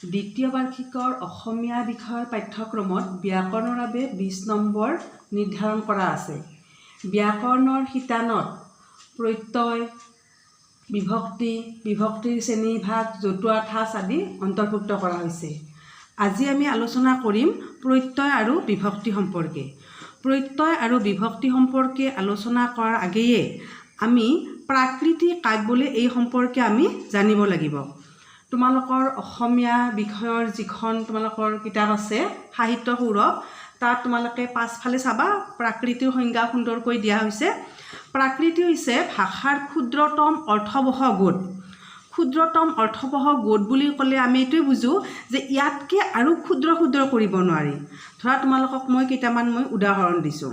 দ্বিতীয় বাৰ্ষিকৰ অসমীয়া বিষয়ৰ পাঠ্যক্ৰমত ব্যাকৰণৰ বাবে 20 নম্বৰ নিৰ্ধাৰণ কৰা আছে। ব্যাকৰণৰ শিতানত প্ৰত্যয়, বিভক্তি, বিভক্তিৰ শ্ৰেণীভাগ, জতুৱা ঠাঁচ আদি অন্তৰ্ভুক্ত কৰা হৈছে। আজি আমি আলোচনা কৰিম প্ৰত্যয় আৰু বিভক্তি সম্পৰ্কে। প্ৰত্যয় আৰু বিভক্তি সম্পৰ্কে আলোচনা কৰাৰ আগেয়ে আমি প্ৰাকৃতি কাক বোলে, এই সম্পৰ্কে আমি জানিব লাগিব। তোমালোকৰ অসমীয়া বিষয়ৰ যিখন তোমালোকৰ কিতাপ আছে, সাহিত্য সৌৰভ, তাত তোমালোকে পাছফালে চাবা, প্ৰাকৃতিৰ সংজ্ঞা সুন্দৰকৈ দিয়া হৈছে। প্ৰাকৃতি হৈছে ভাষাৰ ক্ষুদ্ৰতম অৰ্থবহ গোট। ক্ষুদ্ৰতম অৰ্থবহ গোট বুলি ক'লে আমি এইটোৱে বুজোঁ যে ইয়াতকৈ আৰু ক্ষুদ্ৰ ক্ষুদ্ৰ কৰিব নোৱাৰি। ধৰা, তোমালোকক মই কেইটামান মই উদাহৰণ দিছোঁ।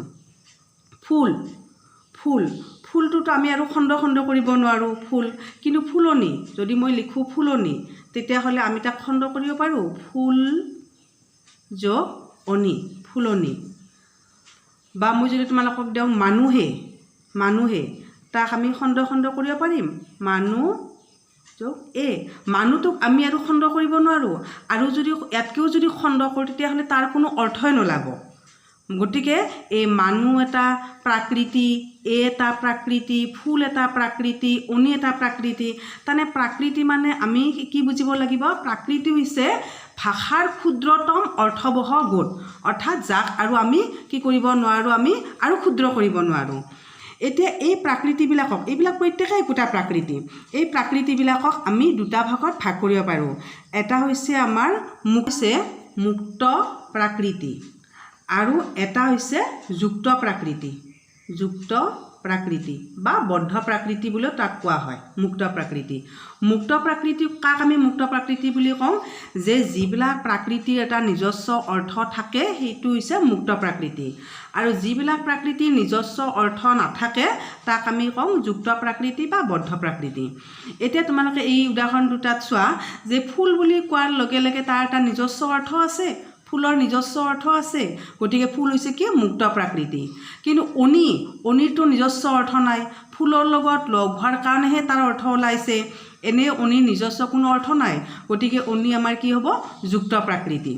ফুল, ফুল, ফুলটোতো আমি আৰু খণ্ড খণ্ড কৰিব নোৱাৰোঁ, ফুল। কিন্তু ফুলনি যদি মই লিখোঁ, ফুলনি, তেতিয়াহ'লে আমি তাক খণ্ড কৰিব পাৰোঁ। ফুল যোগ অনি, ফুলনি। বা মই যদি তোমালোকক দিওঁ মানুহে, মানুহে, তাক আমি খণ্ড খণ্ড কৰিব পাৰিম। মানুহ যোগ এ। মানুহটোক আমি আৰু খণ্ড কৰিব নোৱাৰোঁ আৰু যদি ইয়াতকৈও যদি খণ্ড কৰোঁ, তেতিয়াহ'লে তাৰ কোনো অৰ্থই নোলাব। গতিকে এই মানুহ এটা প্ৰাকৃতি, এ এটা প্ৰাকৃতি, ফুল এটা প্ৰাকৃতি, অনি এটা প্ৰাকৃতি। তাৰমানে প্ৰাকৃতি মানে আমি কি বুজিব লাগিব? প্ৰাকৃতি হৈছে ভাষাৰ ক্ষুদ্ৰতম অৰ্থবহ গোট, অৰ্থাৎ যাক আৰু আমি কি কৰিব নোৱাৰোঁ, আমি আৰু ক্ষুদ্ৰ কৰিব নোৱাৰোঁ। এতিয়া এই প্ৰাকৃতিবিলাকক, এইবিলাক প্ৰত্যেকেই একোটা প্ৰাকৃতি, এই প্ৰাকৃতিবিলাকক আমি দুটা ভাগত ভাগ কৰিব পাৰোঁ। এটা হৈছে আমাৰ হৈছে মুক্ত প্ৰাকৃতি আৰু এটা হৈছে যুক্ত প্ৰাকৃতি। যুক্ত প্ৰাকৃতি বা বদ্ধ প্ৰাকৃতি বুলিও তাক কোৱা হয়। মুক্ত প্ৰাকৃতি, মুক্ত প্ৰাকৃতি, কাক আমি মুক্ত প্ৰাকৃতি বুলি কওঁ যে যিবিলাক প্ৰাকৃতিৰ এটা নিজস্ব অৰ্থ থাকে, সেইটো হৈছে মুক্ত প্ৰাকৃতি আৰু যিবিলাক প্ৰাকৃতিৰ নিজস্ব অৰ্থ নাথাকে, তাক আমি কওঁ যুক্ত প্ৰাকৃতি বা বদ্ধ প্ৰাকৃতি। এতিয়া তোমালোকে এই উদাহৰণ দুটাত চোৱা যে ফুল বুলি কোৱাৰ লগে লগে তাৰ এটা নিজস্ব অৰ্থ আছে, ফুলৰ নিজস্ব অৰ্থ আছে। গতিকে ফুল হৈছে কি? মুক্ত প্ৰাকৃতি। কিন্তু অনি, অনিৰতো নিজস্ব অৰ্থ নাই। ফুলৰ লগত লগ হোৱাৰ কাৰণেহে তাৰ অৰ্থ ওলাইছে। এনেই অনিৰ নিজস্ব কোনো অৰ্থ নাই। গতিকে অনি আমাৰ কি হ'ব? যুক্ত প্ৰাকৃতি।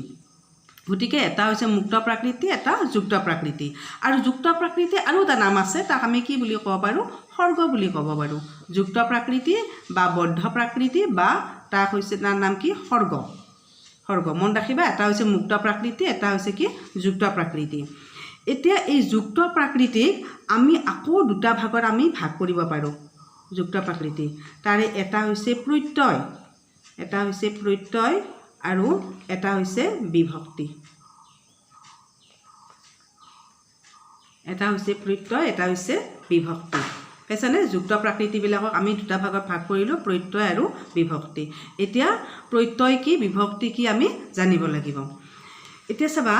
গতিকে এটা হৈছে মুক্ত প্ৰাকৃতি, এটা যুক্ত প্ৰাকৃতি। আৰু যুক্ত প্ৰাকৃতি আৰু এটা নাম আছে, তাক আমি কি বুলি ক'ব পাৰোঁ? সৰ্গ বুলি ক'ব পাৰোঁ। যুক্ত প্ৰাকৃতি বা বদ্ধ প্ৰাকৃতি বা তাক হৈছে তাৰ নাম কি? সৰ্গ, সৰ্গ। মনত ৰাখিবা, এটা হৈছে মুক্ত প্ৰাকৃতি, এটা হৈছে কি? যুক্ত প্ৰাকৃতি। এতিয়া এই যুক্ত প্ৰাকৃতিক আমি আকৌ দুটা ভাগত আমি ভাগ কৰিব পাৰোঁ। যুক্ত প্ৰাকৃতি, তাৰে এটা হৈছে প্ৰত্যয়, এটা হৈছে প্ৰত্যয় আৰু এটা হৈছে বিভক্তি। এটা হৈছে প্ৰত্যয়, এটা হৈছে বিভক্তি। পাইছানে? যুক্ত প্ৰাকৃতিবিলাকক আমি দুটা ভাগত ভাগ কৰিলোঁ, প্ৰত্যয় আৰু বিভক্তি। এতিয়া প্ৰত্যয় কি, বিভক্তি কি, আমি জানিব লাগিব। এতিয়া চাবা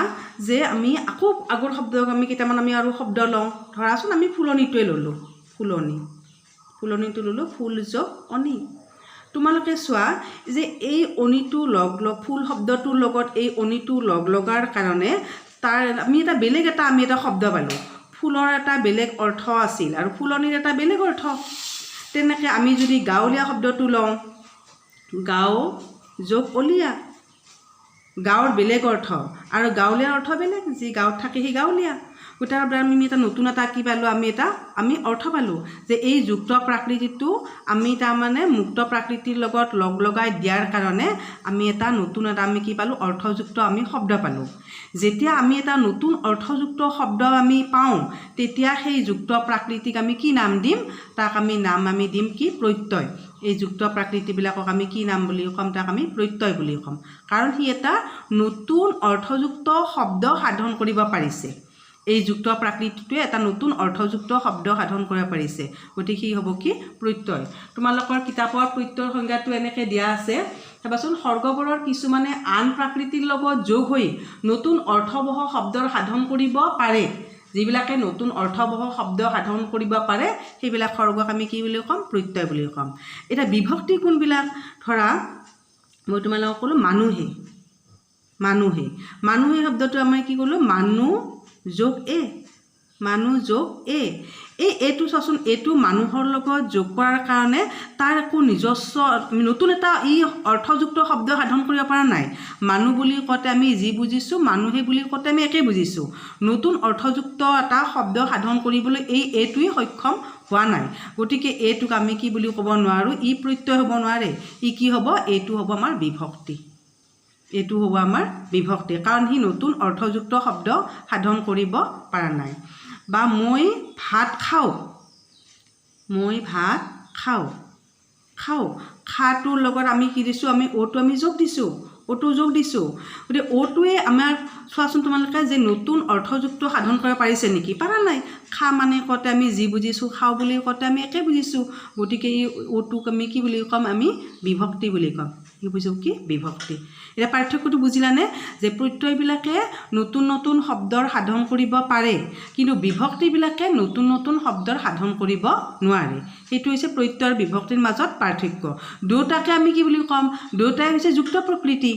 যে আমি আকৌ আগৰ শব্দক আমি কেইটামান আমি আৰু শব্দ লওঁ। ধৰাচোন, আমি ফুলনিটোৱে ল'লোঁ। ফুলনি, ফুলনিটো ল'লোঁ, ফুল যোগ অনি। তোমালোকে চোৱা যে এই অনিটো লগ লগ, ফুল শব্দটোৰ লগত এই অনিটো লগ লগাৰ কাৰণে তাৰ আমি এটা বেলেগ এটা আমি এটা শব্দ পালোঁ। ফুলৰ এটা বেলেগ অৰ্থ আছিল আৰু ফুলনিৰ এটা বেলেগ অৰ্থ। তেনেকৈ আমি যদি গাঁৱলীয়া শব্দটো লওঁ, গাঁও যোগ অলীয়া, গাঁৱৰ বেলেগ অৰ্থ আৰু গাঁৱলীয়াৰ অৰ্থ বেলেগ। যি গাঁৱত থাকে সি গাঁৱলীয়া। গতিকে তাৰ আমি এটা নতুন এটা কি পালোঁ? আমি এটা আমি অৰ্থ পালোঁ যে এই যুক্ত প্ৰাকৃতিটো আমি তাৰমানে মুক্ত প্ৰাকৃতিৰ লগত লগ লগাই দিয়াৰ কাৰণে আমি এটা নতুন এটা আমি কি পালোঁ? অৰ্থযুক্ত আমি শব্দ পালোঁ। যেতিয়া আমি এটা নতুন অৰ্থযুক্ত শব্দ আমি পাওঁ, তেতিয়া সেই যুক্ত প্ৰাকৃতিক আমি কি নাম দিম? তাক আমি নাম আমি দিম কি? প্ৰত্যয়। এই যুক্ত প্ৰাকৃতিবিলাকক আমি কি নাম বুলি ক'ম? তাক আমি প্ৰত্যয় বুলি ক'ম, কাৰণ সি এটা নতুন অৰ্থযুক্ত শব্দ সাধন কৰিব পাৰিছে। এই যুক্ত প্ৰাকৃতিটোৱে এটা নতুন অৰ্থযুক্ত শব্দ সাধন কৰিব পাৰিছে। গতিকে সি হ'ব কি? প্ৰত্যয়। তোমালোকৰ কিতাপৰ প্ৰত্যয়ৰ সংজ্ঞাটো এনেকৈ দিয়া আছে, চাবাচোন। সৰ্গবোৰৰ কিছুমানে আন প্ৰাকৃতিৰ লগত যোগ হৈ নতুন অৰ্থবহ শব্দৰ সাধন কৰিব পাৰে। যিবিলাকে নতুন অৰ্থবহ শব্দ সাধন কৰিব পাৰে, সেইবিলাক সৰ্গক আমি কি বুলি ক'ম? প্ৰত্যয় বুলি ক'ম। এতিয়া বিভক্তি কোনবিলাক? ধৰা, মই তোমালোকক ক'লোঁ মানুহে, মানুহে, মানুহে শব্দটো আমি কি ক'লোঁ? মানুহ যোগ এ। মানুহ যোগ এ। এই এইটো চোৱাচোন, এইটো মানুহৰ লগত যোগ কৰাৰ কাৰণে তাৰ একো নিজস্ব নতুন এটা ই অৰ্থযুক্ত শব্দ সাধন কৰিব পৰা নাই। মানুহ বুলি কওঁতে আমি যি বুজিছোঁ, মানুহে বুলি কওঁতে আমি একেই বুজিছোঁ। নতুন অৰ্থযুক্ত এটা শব্দ সাধন কৰিবলৈ এই এইটোৱেই সক্ষম হোৱা নাই। গতিকে এইটোক আমি কি বুলি ক'ব নোৱাৰোঁ? ই প্ৰত্যয় হ'ব নোৱাৰে। ই কি হ'ব? এইটো হ'ব আমাৰ বিভক্তি। এইটো হ'ব আমাৰ বিভক্তি, কাৰণ সি নতুন অৰ্থযুক্ত শব্দ সাধন কৰিব পৰা নাই। বা মই ভাত খাওঁ, মই ভাত খাওঁ, খাওঁ, খাটোৰ লগত আমি কি দিছোঁ? আমি অ'টো আমি যোগ দিছোঁ, অ'টো যোগ দিছোঁ। গতিকে অ'টোৱে আমাৰ, চোৱাচোন তোমালোকে যে নতুন অৰ্থযুক্ত সাধন কৰিব পাৰিছে নেকি? পাৰা নাই। খা মানে কওঁতে আমি যি বুজিছোঁ, খাওঁ বুলি কওঁতে আমি একে বুজিছোঁ। গতিকে এই অ'টোক আমি কি বুলি ক'ম? আমি বিভক্তি বুলি ক'ম। কি বুজোঁ? কি বিভক্তি। এতিয়া পাৰ্থক্যটো বুজিলানে যে প্ৰত্যয়বিলাকে নতুন নতুন শব্দৰ সাধন কৰিব পাৰে, কিন্তু বিভক্তিবিলাকে নতুন নতুন শব্দৰ সাধন কৰিব নোৱাৰে। সেইটো হৈছে প্ৰত্যয় আৰু বিভক্তিৰ মাজত পাৰ্থক্য। দুয়োটাকে আমি কি বুলি ক'ম? দুয়োটাই হৈছে যুক্ত প্ৰকৃতি।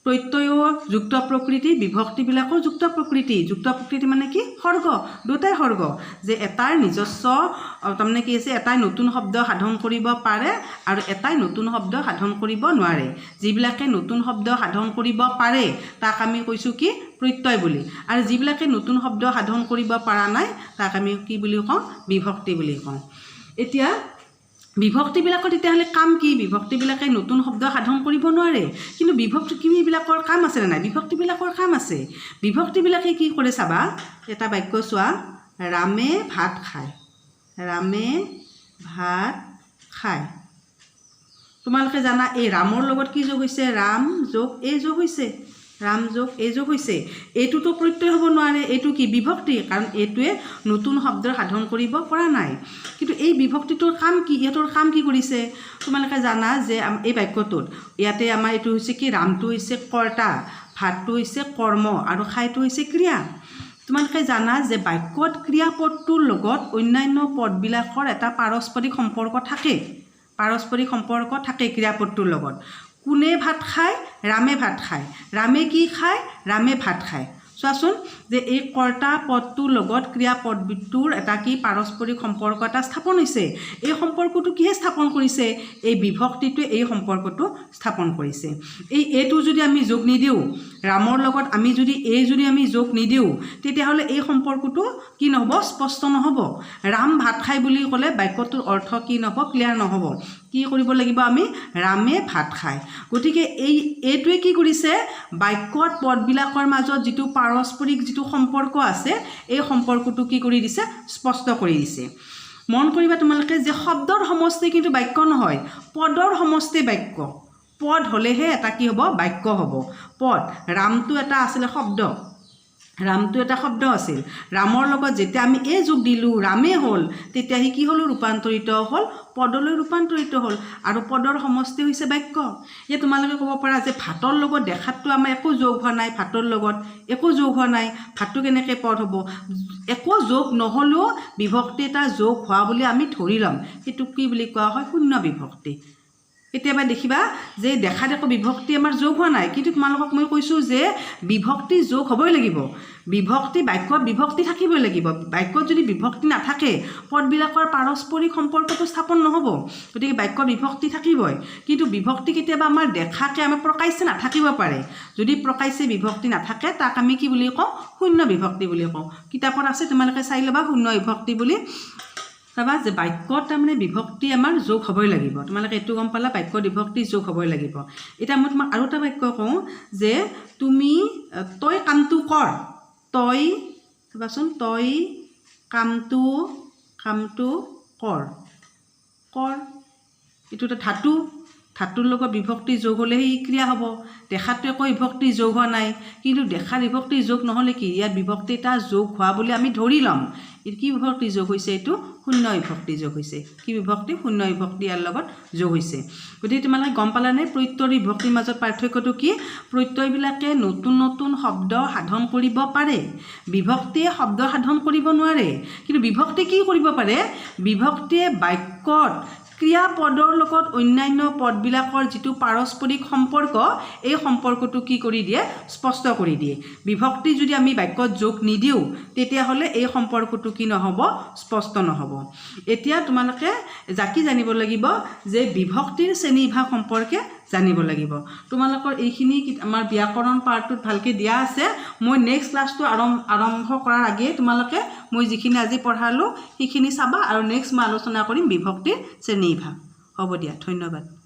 প্ৰত্যয়ো যুক্ত প্ৰকৃতি, বিভক্তিবিলাকো যুক্ত প্ৰকৃতি। যুক্ত প্ৰকৃতি মানে কি? সৰ্গ। দুয়োটাই সৰ্গ, যে এটাৰ নিজস্ব তাৰমানে কি আছে, এটাই নতুন শব্দ সাধন কৰিব পাৰে আৰু এটাই নতুন শব্দ সাধন কৰিব নোৱাৰে। যিবিলাকে নতুন শব্দ সাধন কৰিব পাৰে, তাক আমি কৈছোঁ কি? প্ৰত্যয় বুলি। আৰু যিবিলাকে নতুন শব্দ সাধন কৰিব পৰা নাই, তাক আমি কি বুলি কওঁ? বিভক্তি বুলি কওঁ। এতিয়া বিভক্তিবিলাকৰ তেতিয়াহ'লে কাম কি? বিভক্তিবিলাকে নতুন শব্দ সাধন কৰিব নোৱাৰে, কিন্তু বিভক্তিবিলাকৰ কাম আছেনে নাই? বিভক্তিবিলাকৰ কাম আছে। বিভক্তিবিলাকে কি কৰে চাবা। এটা বাক্য চোৱা, ৰামে ভাত খায়। ৰামে ভাত খায়। তোমালোকে জানা, এই ৰামৰ লগত কি যোগ হৈছে? ৰাম যোগ এই যোগ হৈছে। ৰাম যোগ এই যোগ হৈছে। এইটোতো প্ৰত্যয় হ'ব নোৱাৰে। এইটো কি? বিভক্তি, কাৰণ এইটোৱে নতুন শব্দৰ সাধন কৰিব পৰা নাই। কিন্তু এই বিভক্তিটোৰ কাম কি? ইহঁতৰ কাম কি কৰিছে? তোমালোকে জানা যে এই বাক্যটোত ইয়াতে আমাৰ এইটো হৈছে কি? ৰামটো হৈছে কৰ্তা, ভাতটো হৈছে কৰ্ম আৰু খাইটো হৈছে ক্ৰিয়া। তোমালোকে জানা যে বাক্যত ক্ৰিয়াপদটোৰ লগত অন্যান্য পদবিলাকৰ এটা পাৰস্পৰিক সম্পৰ্ক থাকে। পাৰস্পৰিক সম্পৰ্ক থাকে ক্ৰিয়াপদটোৰ লগত। কোনে ভাত খায়? ৰামে ভাত খায়। ৰামে কি খায়? ৰামে ভাত খায়। চোৱাচোন যে এই কৰ্তা পদটোৰ লগত ক্ৰিয়াপদটোৰ এটা কি পাৰস্পৰিক সম্পৰ্ক এটা স্থাপন হৈছে। এই সম্পৰ্কটো কিহে স্থাপন কৰিছে? এই বিভক্তিটোৱে এই সম্পৰ্কটো স্থাপন কৰিছে। এই এইটো যদি আমি যোগ নিদিওঁ, ৰামৰ লগত আমি যদি এই যদি আমি যোগ নিদিওঁ, তেতিয়াহ'লে এই সম্পৰ্কটো কি নহ'ব? স্পষ্ট নহ'ব। ৰাম ভাত খায় বুলি ক'লে বাক্যটোৰ অৰ্থ কি নহ'ব? ক্লিয়াৰ নহ'ব। কি কৰিব লাগিব আমি? ৰামে ভাত খায়। গতিকে এই এইটোৱে কি কৰিছে? বাক্যত পদবিলাকৰ মাজত যিটো পাৰস্পৰিক যিটো সম্পৰ্ক আছে, এই সম্পৰ্কটো কি কৰি দিছে? স্পষ্ট কৰি দিছে। মন কৰিবা তোমালোকে যে শব্দৰ সমষ্টি কিন্তু বাক্য নহয়, পদৰ সমষ্টি বাক্য। পদ হ'লেহে এটা কি হ'ব? বাক্য হ'ব। পদ, ৰামটো এটা আছিলে শব্দ। ৰামটো এটা শব্দ আছিল। ৰামৰ লগত যেতিয়া আমি এই যোগ দিলোঁ, ৰামেই হ'ল, তেতিয়া সি কি হ'ল? ৰূপান্তৰিত হ'ল, পদলৈ ৰূপান্তৰিত হ'ল। আৰু পদৰ সমষ্টি হৈছে বাক্য। এতিয়া তোমালোকে ক'ব পাৰা যে ভাতৰ লগত দেখাততো আমাৰ একো যোগ হোৱা নাই, ভাতৰ লগত একো যোগ হোৱা নাই, ভাতটো কেনেকৈ পদ হ'ব? একো যোগ নহ'লেও বিভক্তি এটা যোগ হোৱা বুলি আমি ধৰি ল'ম। সেইটোক কি বুলি কোৱা হয়? শূন্য বিভক্তি। কেতিয়াবা দেখিবা যে দেখাত একো বিভক্তি আমাৰ যোগ হোৱা নাই, কিন্তু তোমালোকক মই কৈছোঁ যে বিভক্তি যোগ হ'বই লাগিব। বিভক্তি, বাক্যত বিভক্তি থাকিবই লাগিব। বাক্যত যদি বিভক্তি নাথাকে, পদবিলাকৰ পাৰস্পৰিক সম্পৰ্কটো স্থাপন নহ'ব। গতিকে বাক্যত বিভক্তি থাকিবই। কিন্তু বিভক্তি কেতিয়াবা আমাৰ দেখাকে আমাৰ প্ৰকাশ্যে নাথাকিব পাৰে। যদি প্ৰকাশ্যে বিভক্তি নাথাকে, তাক আমি কি বুলি কওঁ? শূন্য বিভক্তি বুলি কওঁ। কিতাপত আছে, তোমালোকে চাই ল'বা শূন্য বিভক্তি বুলি। চাবা যে বাক্যত তাৰমানে বিভক্তি আমাৰ যোগ হ'বই লাগিব। তোমালোকে এইটো গম পালা, বাক্যত বিভক্তি যোগ হ'বই লাগিব। এতিয়া মই তোমাক আৰু এটা বাক্য কওঁ যে তুমি, তই কামটো কৰ। তই, চাবাচোন, তই কামটো কৰ। কৰ, এইটো এটা ধাতু। ধাতুৰ লগত বিভক্তি যোগ হ'লে সি ক্ৰিয়া হ'ব। দেখাতটো একো বিভক্তি যোগ হোৱা নাই, কিন্তু দেখাত বিভক্তি যোগ নহ'লে কি ইয়াত বিভক্তি এটা যোগ হোৱা বুলি আমি ধৰি ল'ম। এইটো কি বিভক্তি যোগ হৈছে? এইটো শূন্য বিভক্তি যোগ হৈছে। কি বিভক্তি? শূন্য বিভক্তি ইয়াৰ লগত যোগ হৈছে। গতিকে তোমালোকে গম পালানে প্ৰত্যয় বিভক্তিৰ মাজত পাৰ্থক্যটো কি? প্ৰত্যয়বিলাকে নতুন নতুন শব্দ সাধন কৰিব পাৰে, বিভক্তিয়ে শব্দ সাধন কৰিব নোৱাৰে। কিন্তু বিভক্তি কি কৰিব পাৰে? বিভক্তিয়ে বাক্যত ক্ৰিয়াপদৰ লগত অন্যান্য পদবিলাকৰ যিটো পাৰস্পৰিক সম্পৰ্ক, এই সম্পৰ্কটো কি কৰি দিয়ে? স্পষ্ট কৰি দিয়ে। বিভক্তি যদি আমি বাক্যত যোগ নিদিওঁ, তেতিয়াহ'লে এই সম্পৰ্কটো কি নহ'ব? স্পষ্ট নহ'ব। এতিয়া তোমালোকে জাকি জানিব লাগিব যে বিভক্তিৰ শ্ৰেণীবিভাগ সম্পৰ্কে জানিব লাগিব। তোমালোকৰ এইখিনি আমাৰ ব্যাকৰণ পাৰ্টটোত ভালকৈ দিয়া আছে। মই নেক্সট ক্লাছটো আৰম্ভ কৰাৰ আগেয়ে তোমালোকে মই যিখিনি আজি পঢ়ালোঁ, সেইখিনি চাবা আৰু নেক্সট মই আলোচনা কৰিম বিভক্তিৰ শ্ৰেণীবিভাগ। হ'ব দিয়া, ধন্যবাদ।